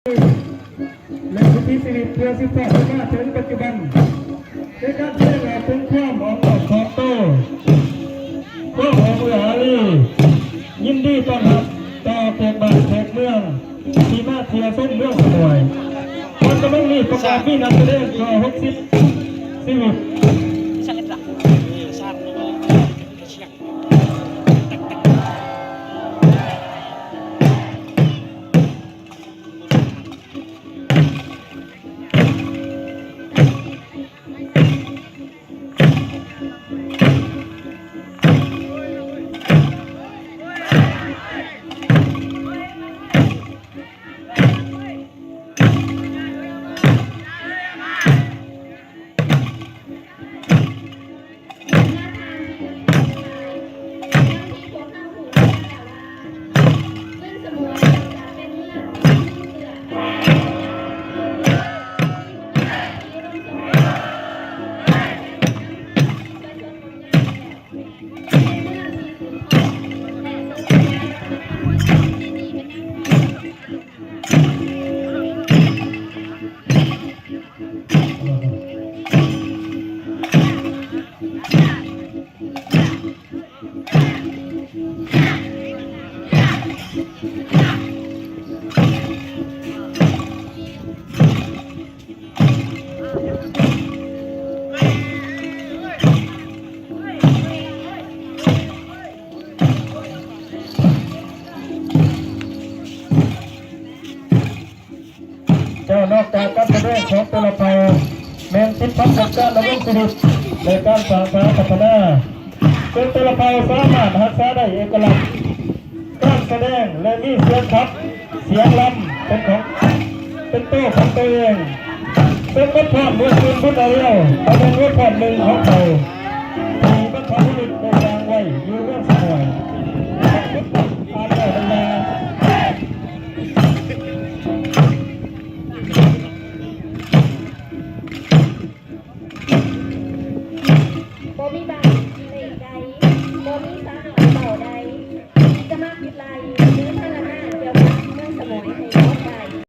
ແລະ ວິຖີຊີວິດເພື່ອສືບທອດມາເຖິງປັດຈຸບັນ ໃນການສະແດງອອກເຖິງຄວາມອ່ອນນ້ອມຖ່ອມໂຕ, ຄວາມຫອມເອື້ອອາຣີ, ຍິນດີຕ້ອນຮັບຕໍ່ແຂກບ້ານແຂກເມືອງທີ່ມາທ່ຽວຊົມເມືອງສະໝວຍ. ປັດຈຸບັນນີ້ປະກາດມີນັກສະແດງກວ່າຫົກສິບຊີວິດ. ເຈົ້າ ນອກຈາກການສະແດງຂອງແຕ່ລະເຜົ່າແມ່ນຕິດພັນກັບການດຳລົງຊີວິດ ແລະ ການສ້າງສາພັດທະນາ, ຈົນແຕ່ລະເຜົ່າສາມາດຮັກສາໄດ້ເອກະລັກການສະແດງ ແລະ ມີສຽງຂັບ ສຽງລຳເປັນຂອງ ເປັນໂຕຂອງໂຕເອງ. ເປັນບົດພອນບົດຄືນບຸນອາລຽວ ກໍແມ່ນບົດພອນໜຶ່ງຂອງເຂົາ ທີ່ບັນພະບຸລຸດໄດ້ສ້າງໄວ້ຢູ່ເມືອງສະໝວຍ. ອາດເວົ້າໄດ້ວ່າ ບໍ່ມີບ້ານເລກໃດ ບໍ່ມີສາວນ້ອຍເບົາໃດ ທີ່ຈະມາຄິດໄລ່ເໜືອພາລະງາ